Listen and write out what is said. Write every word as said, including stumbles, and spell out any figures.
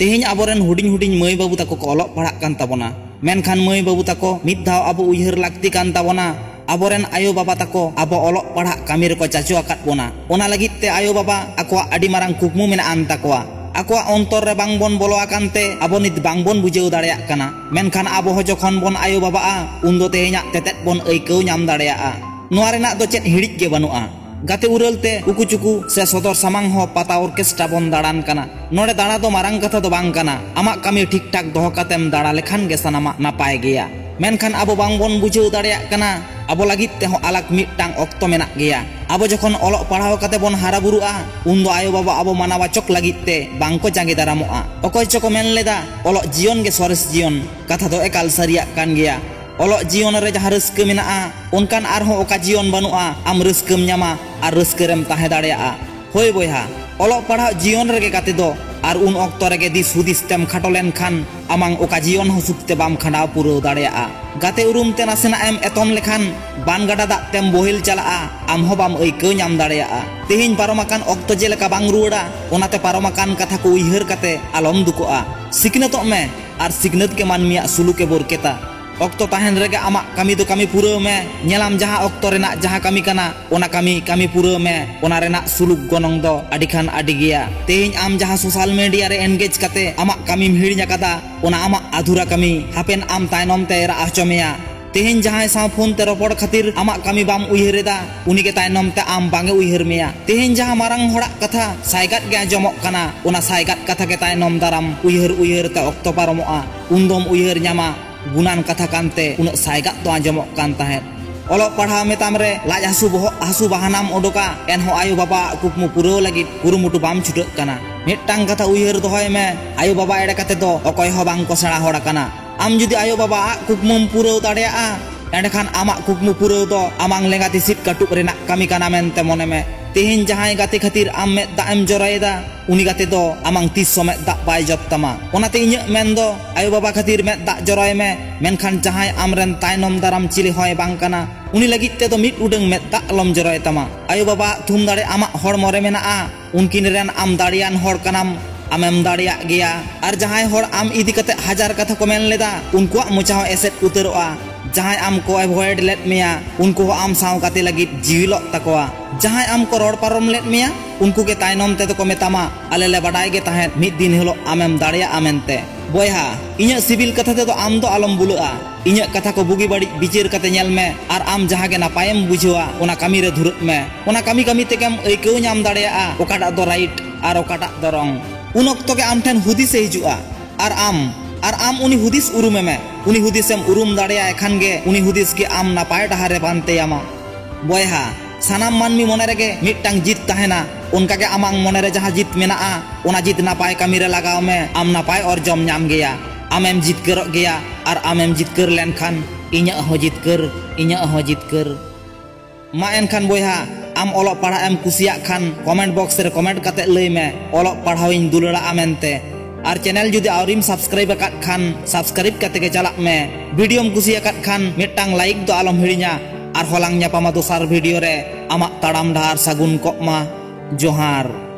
ᱛᱮᱦᱮᱧ ᱟᱵᱚᱨᱮᱱ ᱦᱩᱰᱤᱧ ᱦᱩᱰᱤᱧ ᱢᱟᱹᱭ ᱵᱟᱹᱵᱩ ᱛᱟᱠᱚ ᱠᱚ ᱚᱞᱚᱜ ᱯᱟᱲᱦᱟᱜ ᱠᱟᱱ ᱛᱟᱵᱚᱱᱟ, ᱢᱮᱱᱠᱷᱟᱱ ᱢᱟᱹᱭ ᱵᱟᱹᱵᱩ ᱛᱟᱠᱚ, ᱢᱤᱫ ᱫᱷᱟᱣ ᱟᱵᱚ ᱩᱭᱦᱟᱹᱨ ᱞᱟᱹᱠᱛᱤ ᱠᱟᱱ ᱛᱟᱵᱚᱱᱟ, ᱟᱵᱚᱨᱮᱱ ᱟᱭᱳ ᱵᱟᱵᱟ ᱛᱟᱠᱚ ᱟᱵᱚ ᱚᱞᱚᱜ ᱯᱟᱲᱦᱟᱜ ᱠᱟᱹᱢᱤ ᱨᱮᱠᱚ ᱪᱟᱪᱚ ᱟᱠᱟᱫ ᱵᱚᱱᱟ᱾ ᱚᱱᱟ ᱞᱟᱹᱜᱤᱫ ᱛᱮ ᱟᱭᱳ ᱵᱟᱵᱟ ᱟᱠᱚᱣᱟᱜ ᱟᱹᱰᱤ ᱢᱟᱨᱟᱝ ᱠᱩᱠᱢᱩ ᱢᱮᱱᱟᱜ ᱟᱱ ᱛᱟᱠᱚᱣᱟ᱾ ᱟᱠᱚᱣᱟᱜ ᱚᱱᱛᱚᱨ ᱨᱮ ᱵᱟᱝ ᱵᱚᱱ ᱵᱚᱞᱚ ᱟᱠᱟᱱ ᱛᱮ ᱟᱵᱚ ᱱᱤᱛ ᱵᱟᱝ ᱵᱚᱱ ᱵᱩᱡᱷᱟᱹᱣ ᱫᱟᱲᱮᱭᱟᱜ ᱠᱟᱱᱟ᱾ ᱢᱮᱱᱠᱷᱟᱱ ᱟᱵᱚ ᱦᱚᱸ ᱡᱚᱠᱷᱚᱱ ᱵᱚᱱ ᱟᱭᱳ ᱵᱟᱵᱟᱜᱼᱟ, ᱩᱱᱫᱚ ᱛᱮᱦᱮᱧᱟᱜ ᱛᱮᱛᱮᱫ ᱵᱚᱱ ᱟᱹᱭᱠᱟᱹᱣ ᱧᱟᱢ ᱫᱟᱲᱮᱭᱟᱜᱼᱟ᱾ ᱱᱚᱣᱟ ᱨᱮᱱᱟᱜ ᱫᱚ ᱪᱮᱫ ᱦᱤᱲᱤᱡ ᱜᱮ ᱵᱟᱹᱱᱩᱜᱼᱟ᱾ ᱜᱟᱛᱮ ᱩᱨᱟᱹᱞ ᱛᱮ ᱩᱠᱩ ᱪᱩᱠᱩ ᱥᱮ ᱥᱚᱫᱚᱨ ᱥᱟᱢᱟᱝ ᱦᱚᱸ ᱯᱟᱛᱟ ᱚᱨᱠᱮᱥᱴᱨᱟ ᱵᱚᱱ ᱫᱟᱬᱟᱱ ᱠᱟᱱᱟ᱾ ᱱᱚᱰᱮ ᱫᱟᱬᱟ ᱫᱚ ᱢᱟᱨᱟᱝ ᱠᱟᱛᱷᱟ ᱫᱚ ᱵᱟᱝ ᱠᱟᱱᱟ, ᱟᱢᱟᱜ ᱠᱟᱹᱢᱤ ᱴᱷᱤᱠ ᱴᱷᱟᱠ ᱫᱚᱦᱚ ᱠᱟᱛᱮᱢ ᱫᱟᱬᱟ ᱞᱮᱠᱷᱟᱱ ᱜᱮ ᱥᱟᱱᱟᱢᱟᱜ ᱱᱟᱯᱟᱭ ᱜᱮᱭᱟ᱾ ᱢᱮᱱᱠᱷᱟᱱ ᱟᱵᱚ ᱵᱟᱝ ᱵᱚᱱ ᱵᱩᱡᱷᱟᱹᱣ ᱫᱟᱲᱮᱭᱟᱜ ᱠᱟᱱᱟ, ᱟᱵᱚ ᱞᱟᱹᱜᱤᱫ ᱛᱮᱦᱚᱸ ᱟᱞᱟᱜᱽ ᱢᱤᱫᱴᱟᱝ ᱚᱠᱛᱚ ᱢᱮᱱᱟᱜ ᱜᱮᱭᱟ᱾ ᱟᱵᱚ ᱡᱚᱠᱷᱚᱱ ᱚᱞᱚᱜ ᱯᱟᱲᱦᱟᱣ ᱠᱟᱛᱮ ᱵᱚᱱ ᱦᱟᱨᱟ ᱵᱩᱨᱩᱜᱼᱟ, ᱩᱱᱫᱚ ᱟᱭᱳ ᱵᱟᱵᱟ ᱟᱵᱚ ᱢᱟᱱᱟᱣ ᱵᱟᱪᱚᱠ ᱞᱟᱹᱜᱤᱫ ᱛᱮ ᱵᱟᱝ ᱠᱚ ᱡᱟᱸᱜᱮ ᱫᱟᱨᱟᱢᱚᱜᱼᱟ᱾ ᱚᱠᱚᱭ ᱪᱚᱠᱚ ᱢᱮᱱ ᱞᱮᱫᱟ, "ᱚᱞᱚᱜ ᱡᱤᱭᱚᱱ ᱜᱮ ᱥᱚᱨᱮᱥ ᱡᱤᱭᱚᱱ᱾" ᱠᱟᱛᱷᱟ ᱫᱚ ᱮᱠᱟᱞ ᱥᱟᱹᱨᱤᱭᱟᱜ ᱠᱟᱱ ᱜᱮᱭᱟ᱾ ᱚᱞᱚᱜ ᱡᱤᱭᱚᱱ ᱨᱮ ᱡᱟᱦᱟᱸ ᱨᱟᱹᱥᱠᱟᱹ ᱢᱮᱱᱟᱜᱼᱟ, ᱚᱱᱠᱟᱱ ᱟᱨᱦᱚᱸ ᱚᱠᱟ ᱡᱤᱭᱚᱱ ᱵᱟᱹᱱᱩᱜᱼᱟ ᱟᱢ ᱨᱟᱹᱥᱠᱟᱹᱢ ᱧᱟᱢᱟ ᱟᱨ ᱨᱟᱹᱥᱠᱟᱹ ᱨᱮᱢ ᱛᱟᱦᱮᱸ ᱫᱟᱲᱮᱭᱟᱜᱼᱟ᱾ ᱦᱳᱭ ᱵᱚᱭᱦᱟ, ᱚᱞᱚᱜ ᱯᱟᱲᱦᱟᱜ ᱡᱤᱭᱚᱱ ᱨᱮᱜᱮ ᱜᱟᱛᱮ ᱫᱚ, ᱟᱨ ᱩᱱ ᱚᱠᱛᱚ ᱨᱮᱜᱮ ᱫᱤᱥ ᱦᱩᱫᱤᱥ ᱛᱮᱢ ᱠᱷᱟᱴᱚ ᱞᱮᱱᱠᱷᱟᱱ ᱟᱢᱟᱝ ᱚᱠᱟ ᱡᱤᱭᱚᱱ ᱦᱚᱸ ᱥᱩᱠ ᱛᱮ ᱵᱟᱢ ᱠᱷᱟᱸᱰᱟᱣ ᱯᱩᱨᱟᱹᱣ ᱫᱟᱲᱮᱭᱟᱜᱼᱟ᱾ ᱜᱟᱛᱮ ᱩᱨᱩᱢ ᱛᱮ ᱱᱟᱥᱮᱱᱟᱜ ᱮᱢ ᱮᱛᱚᱢ ᱞᱮᱠᱷᱟᱱ ᱵᱟᱱ ᱜᱟᱰᱟ ᱫᱟᱜ ᱛᱮᱢ ᱵᱳᱦᱮᱞ ᱪᱟᱞᱟᱜᱼᱟ, ᱟᱢ ᱦᱚᱸ ᱵᱟᱢ ᱟᱹᱭᱠᱟᱹᱣ ᱧᱟᱢ ᱫᱟᱲᱮᱭᱟᱜᱼᱟ᱾ ᱛᱮᱦᱮᱧ ᱯᱟᱨᱚᱢ ᱟᱠᱟᱱ ᱚᱠᱛᱚ ᱡᱮᱞᱮᱠᱟ ᱵᱟᱝ ᱨᱩᱣᱟᱹᱲᱟ, ᱚᱱᱟᱛᱮ ᱯᱟᱨᱚᱢ ᱟᱠᱟᱱ ᱠᱟᱛᱷᱟ ᱠᱚ ᱩᱭᱦᱟᱹᱨ ᱠᱟᱛᱮ ᱟᱞᱚᱢ ᱫᱩᱠᱚᱜᱼᱟ᱾ ᱥᱤᱠᱷᱱᱟᱹᱛᱚᱜ ᱢᱮ, ᱟᱨ ᱥᱤᱠᱷᱱᱟᱹᱛ ᱜᱮ ᱢᱟᱹᱱᱢᱤᱭᱟᱜ ᱥᱩᱞᱩᱠᱮ ᱵᱚᱨᱠᱮᱛᱟ᱾ ᱚᱠᱛᱚ ᱛᱟᱦᱮᱱ ᱨᱮᱜᱮ ᱟᱢᱟᱜ ᱠᱟᱹᱢᱤ ᱫᱚ ᱠᱟᱹᱢᱤ ᱯᱩᱨᱟᱹᱣ ᱢᱮ᱾ ᱧᱮᱞᱟᱢ ᱡᱟᱦᱟᱸ ᱚᱠᱛᱚ ᱨᱮᱱᱟᱜ ᱡᱟᱦᱟᱸ ᱠᱟᱹᱢᱤ ᱠᱟᱱᱟ, ᱚᱱᱟ ᱠᱟᱹᱢᱤ ᱠᱟᱹᱢᱤ ᱯᱩᱨᱟᱹᱣ ᱢᱮ᱾ ᱚᱱᱟ ᱨᱮᱱᱟᱜ ᱥᱩᱞᱩᱠ ᱜᱚᱱᱚᱝ ᱫᱚ ᱟᱹᱰᱤ ᱠᱷᱟᱱ ᱟᱹᱰᱤ ᱜᱮᱭᱟ᱾ ᱛᱮᱦᱮᱧ ᱟᱢ ᱡᱟᱦᱟᱸ ᱥᱳᱥᱟᱞ ᱢᱤᱰᱤᱭᱟ ᱨᱮ ᱮᱱᱜᱮᱡᱽ ᱠᱟᱛᱮ ᱟᱢᱟᱜ ᱠᱟᱹᱢᱤᱢ ᱦᱤᱲᱤᱧ ᱟᱠᱟᱫᱟ, ᱚᱱᱟ ᱟᱢᱟᱜ ᱟᱫᱷᱩᱨᱟ ᱠᱟᱹᱢᱤ ᱦᱟᱯᱮᱱ ᱟᱢ ᱛᱟᱭᱱᱚᱢ ᱛᱮ ᱨᱟᱜ ᱦᱚᱪᱚ ᱢᱮᱭᱟ᱾ ᱛᱮᱦᱮᱧ ᱡᱟᱦᱟᱸᱭ ᱥᱟᱶ ᱯᱷᱳᱱ ᱛᱮ ᱨᱚᱯᱚᱲ ᱠᱷᱟᱹᱛᱤᱨ ᱟᱢᱟᱜ ᱠᱟᱹᱢᱤ ᱵᱟᱢ ᱩᱭᱦᱟᱹᱨ ᱮᱫᱟ, ᱩᱱᱤᱜᱮ ᱛᱟᱭᱱᱚᱢ ᱛᱮ ᱟᱢ ᱵᱟᱝ ᱮ ᱩᱭᱦᱟᱹᱨ ᱢᱮᱭᱟ᱾ ᱛᱮᱦᱮᱧ ᱡᱟᱦᱟᱸ ᱢᱟᱨᱟᱝ ᱦᱚᱲᱟᱜ ᱠᱟᱛᱷᱟ ᱥᱟᱭᱜᱟᱫ ᱜᱮ ᱟᱸᱡᱚᱢᱚᱜ ᱠᱟᱱᱟ, ᱚᱱᱟ ᱥᱟᱭᱜᱟᱫ ᱠᱟᱛᱷᱟ ᱜᱮ ᱛᱟᱭᱱᱚᱢ ᱫᱟᱨᱟᱢ ᱩᱭᱦᱟᱹᱨ ᱩᱭᱦᱟᱹᱨ ᱛᱮ ᱚᱠᱛᱚ ᱯᱟᱨᱚᱢᱚᱜᱼᱟ᱾ ᱩᱱᱫᱚᱢ ᱩᱭᱦᱟᱹᱨ ᱧᱟᱢᱟ, ᱜᱩᱱᱟᱱ ᱠᱟᱛᱷᱟ ᱠᱟᱱᱛᱮ ᱩᱱᱟᱹᱜ ᱥᱟᱭᱜᱟᱫ ᱫᱚ ᱟᱸᱡᱚᱢᱚᱜ ᱠᱟᱱ ᱛᱟᱦᱮᱸᱫ᱾ ᱚᱞᱚᱜ ᱯᱟᱲᱦᱟᱣ ᱢᱮᱛᱟᱢ ᱨᱮ ᱞᱟᱡ ᱦᱟᱹᱥᱩ ᱵᱚᱦᱚᱜ ᱦᱟᱹᱥᱩ ᱵᱟᱦᱟᱱᱟᱢ ᱚᱰᱚᱠᱟ, ᱮᱱᱦᱚᱸ ᱟᱭᱳ ᱵᱟᱵᱟᱣᱟᱜ ᱠᱩᱠᱢᱩ ᱯᱩᱨᱟᱹᱣ ᱞᱟᱹᱜᱤᱫ ᱠᱩᱨᱩᱢᱩᱴᱩ ᱵᱟᱢ ᱪᱷᱩᱴᱟᱹᱜ ᱠᱟᱱᱟ᱾ ᱢᱤᱫᱴᱟᱝ ᱠᱟᱛᱷᱟ ᱩᱭᱦᱟᱹᱨ ᱫᱚᱦᱚᱭ ᱢᱮ, ᱟᱭᱳ ᱵᱟᱵᱟ ᱮᱲᱮ ᱠᱟᱛᱮ ᱫᱚ ᱚᱠᱚᱭ ᱦᱚᱸ ᱵᱟᱝ ᱠᱚ ᱥᱮᱬᱟ ᱦᱚᱲ ᱟᱠᱟᱱᱟ᱾ ᱟᱢ ᱡᱩᱫᱤ ᱟᱭᱳ ᱵᱟᱵᱟᱣᱟᱜ ᱠᱩᱠᱢᱩᱢ ᱯᱩᱨᱟᱹᱣ ᱫᱟᱲᱮᱭᱟᱜᱼᱟ, ᱮᱸᱰᱮᱠᱷᱟᱱ ᱟᱢᱟᱜ ᱠᱩᱠᱢᱩ ᱯᱩᱨᱟᱹᱣ ᱫᱚ ᱟᱢᱟᱝ ᱞᱮᱸᱜᱟ ᱛᱤᱥᱤᱫ ᱠᱟᱹᱴᱩᱵ ᱨᱮᱱᱟᱜ ᱠᱟᱹᱢᱤ ᱠᱟᱱᱟ ᱢᱮᱱᱛᱮ ᱢᱚᱱᱮ ᱢᱮ᱾ ᱛᱮᱦᱮᱧ ᱡᱟᱦᱟᱸᱭ ᱜᱟᱛᱮ ᱠᱷᱟᱹᱛᱤᱨ ᱟᱢ ᱢᱮᱫ ᱫᱟᱜ ᱮᱢ ᱡᱚᱨᱚᱭᱮᱫᱟ, ᱩᱱᱤ ᱜᱟᱛᱮ ᱫᱚ ᱟᱢᱟᱝ ᱛᱤᱥ ᱦᱚᱸ ᱢᱮᱫ ᱫᱟᱜ ᱵᱟᱭ ᱡᱚᱫ ᱛᱟᱢᱟ᱾ ᱚᱱᱟᱛᱮ ᱤᱧᱟᱹᱜ ᱢᱮᱱ ᱫᱚ, ᱟᱭᱳ ᱵᱟᱵᱟ ᱠᱷᱟᱹᱛᱤᱨ ᱢᱮᱫ ᱫᱟᱜ ᱡᱚᱨᱚᱭ ᱢᱮ, ᱢᱮᱱᱠᱷᱟᱱ ᱡᱟᱦᱟᱸᱭ ᱟᱢᱨᱮᱱ ᱛᱟᱭᱱᱚᱢ ᱫᱟᱨᱟᱢ ᱪᱤᱞᱤ ᱦᱚᱸᱭ ᱵᱟᱝ ᱠᱟᱱᱟ, ᱩᱱᱤ ᱞᱟᱹᱜᱤᱫ ᱛᱮᱫᱚ ᱢᱤᱫ ᱩᱰᱟᱹᱝ ᱢᱮᱫ ᱫᱟᱜ ᱟᱞᱚᱢ ᱡᱚᱨᱚᱭ ᱛᱟᱢᱟ᱾ ᱟᱭᱳ ᱵᱟᱵᱟᱣᱟᱜ ᱛᱷᱩᱢ ᱫᱟᱲᱮ ᱟᱢᱟᱜ ᱦᱚᱲᱢᱚ ᱨᱮ ᱢᱮᱱᱟᱜᱼᱟ, ᱩᱱᱠᱤᱱ ᱨᱮᱱ ᱟᱢ ᱫᱟᱲᱮᱭᱟᱱ ᱦᱚᱲ ᱠᱟᱱᱟᱢ᱾ ᱟᱢᱮᱢ ᱫᱟᱲᱮᱭᱟᱜ ᱜᱮᱭᱟ᱾ ᱟᱨ ᱡᱟᱦᱟᱸᱭ ᱦᱚᱲ ᱟᱢ ᱤᱫᱤ ᱠᱟᱛᱮ ᱦᱟᱡᱟᱨ ᱠᱟᱛᱷᱟ ᱠᱚ ᱢᱮᱱ ᱞᱮᱫᱟ, ᱩᱱᱠᱩᱣᱟᱜ ᱢᱚᱪᱟ ᱦᱚᱸ ᱮᱥᱮᱫ ᱩᱛᱟᱹᱨᱚᱜᱼᱟ᱾ ᱡᱟᱦᱟᱸᱭ ᱟᱢ ᱠᱚ ᱮᱵᱷᱚᱭᱮᱰ ᱞᱮᱫ ᱢᱮᱭᱟ, ᱩᱱᱠᱩ ᱦᱚᱸ ᱟᱢ ᱥᱟᱶ ᱜᱟᱛᱮ ᱞᱟᱹᱜᱤᱫ ᱡᱤᱣᱤᱞᱚᱜ ᱛᱟᱠᱚᱣᱟ᱾ ᱡᱟᱦᱟᱸᱭ ᱟᱢ ᱠᱚ ᱨᱚᱲ ᱯᱟᱨᱚᱢ ᱞᱮᱫ ᱢᱮᱭᱟ, ᱩᱱᱠᱩ ᱜᱮ ᱛᱟᱭᱱᱚᱢ ᱛᱮᱫᱚ ᱠᱚ ᱢᱮᱛᱟᱢᱟ, "ᱟᱞᱮ ᱞᱮ ᱵᱟᱰᱟᱭ ᱜᱮ ᱛᱟᱦᱮᱸᱫ ᱢᱤᱫ ᱫᱤᱱ ᱦᱤᱞᱳᱜ ᱟᱢᱮᱢ ᱫᱟᱲᱮᱭᱟᱜᱼᱟ ᱢᱮᱱᱛᱮ᱾" ᱵᱚᱭᱦᱟ, ᱤᱧᱟᱹᱜ ᱥᱤᱵᱤᱞ ᱠᱟᱛᱷᱟ ᱛᱮᱫᱚ ᱟᱢ ᱫᱚ ᱟᱞᱚᱢ ᱵᱩᱞᱟᱹᱜᱼᱟ᱾ ᱤᱧᱟᱹᱜ ᱠᱟᱛᱷᱟ ᱠᱚ ᱵᱩᱜᱤ ᱵᱟᱹᱲᱤᱡ ᱵᱤᱪᱟᱹᱨ ᱠᱟᱛᱮ ᱧᱮᱞ ᱢᱮ ᱟᱨ ᱟᱢ ᱡᱟᱦᱟᱸ ᱜᱮ ᱱᱟᱯᱟᱭᱮᱢ ᱵᱩᱡᱷᱟᱹᱣᱟ, ᱚᱱᱟ ᱠᱟᱹᱢᱤ ᱨᱮ ᱫᱷᱩᱨᱟᱹᱜ ᱢᱮ᱾ ᱚᱱᱟ ᱠᱟᱹᱢᱤ ᱠᱟᱹᱢᱤ ᱛᱮᱜᱮᱢ ᱟᱹᱭᱠᱟᱹᱣ ᱧᱟᱢ ᱫᱟᱲᱮᱭᱟᱜᱼᱟ ᱚᱠᱟᱴᱟᱜ ᱫᱚ ᱨᱟᱭᱤᱴ ᱟᱨ ᱚᱠᱟᱴᱟᱜ ᱫᱚ ᱨᱚᱝ᱾ ᱩᱱ ᱚᱠᱛᱚ ᱜᱮ ᱟᱢ ᱴᱷᱮᱱ ᱦᱩᱫᱤᱥᱮ ᱦᱤᱡᱩᱜᱼᱟ᱾ ᱟᱨ ᱟᱢ, ᱟᱨ ᱟᱢ ᱩᱱᱤ ᱦᱩᱫᱤᱥ ᱩᱨᱩᱢᱮ ᱢᱮ᱾ ᱩᱱᱤ ᱦᱩᱫᱤᱥᱮᱢ ᱩᱨᱩᱢ ᱫᱟᱲᱮᱭᱟᱭ ᱠᱷᱟᱱ ᱜᱮ ᱩᱱᱤ ᱦᱩᱫᱤᱥ ᱜᱮ ᱟᱢ ᱱᱟᱯᱟᱭ ᱰᱟᱦᱟᱨ ᱨᱮ ᱯᱟᱱᱛᱮᱭᱟᱢᱟ᱾ ᱵᱚᱭᱦᱟ, ᱥᱟᱱᱟᱢ ᱢᱟᱹᱱᱢᱤ ᱢᱚᱱᱮ ᱨᱮᱜᱮ ᱢᱤᱫᱴᱟᱝ ᱡᱤᱛ ᱛᱟᱦᱮᱱᱟ᱾ ᱚᱱᱠᱟᱜᱮ ᱟᱢᱟᱜ ᱢᱚᱱᱮ ᱨᱮ ᱡᱟᱦᱟᱸ ᱡᱤᱛ ᱢᱮᱱᱟᱜᱼᱟ, ᱚᱱᱟ ᱡᱤᱛ ᱱᱟᱯᱟᱭ ᱠᱟᱹᱢᱤ ᱨᱮ ᱞᱟᱜᱟᱣ ᱢᱮ᱾ ᱟᱢ ᱱᱟᱯᱟᱭ ᱚᱨᱡᱚᱢ ᱧᱟᱢ ᱜᱮᱭᱟ᱾ ᱟᱢᱮᱢ ᱡᱤᱛᱠᱟᱹᱨᱚᱜ ᱜᱮᱭᱟ ᱟᱨ ᱟᱢᱮᱢ ᱡᱤᱛᱠᱟᱹᱨ ᱞᱮᱱᱠᱷᱟᱱ ᱤᱧᱟᱹᱜ ᱦᱚᱸ ᱡᱤᱛᱠᱟᱹᱨ, ᱤᱧᱟᱹᱜ ᱦᱚᱸ ᱡᱤᱛᱠᱟᱹᱨ᱾ ᱢᱟ ᱮᱱᱠᱷᱟᱱ ᱵᱚᱭᱦᱟ, ᱟᱢ ᱚᱞᱚᱜ ᱯᱟᱲᱦᱟᱜ ᱮᱢ ᱠᱩᱥᱤᱭᱟᱜ ᱠᱷᱟᱱ ᱠᱚᱢᱮᱱᱴ ᱵᱚᱠᱥ ᱨᱮ ᱠᱚᱢᱮᱱᱴ ᱠᱟᱛᱮ ᱞᱟᱹᱭ ᱢᱮ, ᱚᱞᱚᱜ ᱯᱟᱲᱦᱟᱣ ᱤᱧ ᱫᱩᱞᱟᱹᱲᱟᱜᱼᱟ ᱢᱮᱱᱛᱮ᱾ ᱟᱨ ᱪᱮᱱᱮᱞ ᱡᱩᱫᱤ ᱟᱹᱣᱨᱤᱢ ᱥᱟᱵᱥᱠᱨᱟᱭᱤᱵ ᱟᱠᱟᱫ ᱠᱷᱟᱱ ᱥᱟᱵᱥᱠᱨᱟᱭᱤᱵ ᱠᱟᱛᱮ ᱜᱮ ᱪᱟᱞᱟᱜ ᱢᱮ᱾ ᱵᱷᱤᱰᱤᱭᱳᱢ ᱠᱩᱥᱤᱭᱟᱠᱟᱫ ᱠᱷᱟᱱ ᱢᱤᱫᱴᱟᱝ ᱞᱟᱭᱤᱠ ᱫᱚ ᱟᱞᱚᱢ ᱦᱤᱲᱤᱧᱟ᱾ ᱟᱨᱦᱚᱸ ᱞᱟᱝ ᱧᱟᱯᱟᱢᱟ ᱫᱚᱥᱟᱨ ᱵᱷᱤᱰᱤᱭᱳ ᱨᱮ᱾ ᱟᱢᱟᱜ ᱛᱟᱲᱟᱢ ᱰᱟᱦᱟᱨ ᱥᱟᱹᱜᱩᱱ ᱠᱚᱜ ᱢᱟ᱾ ᱡᱚᱦᱟᱨ᱾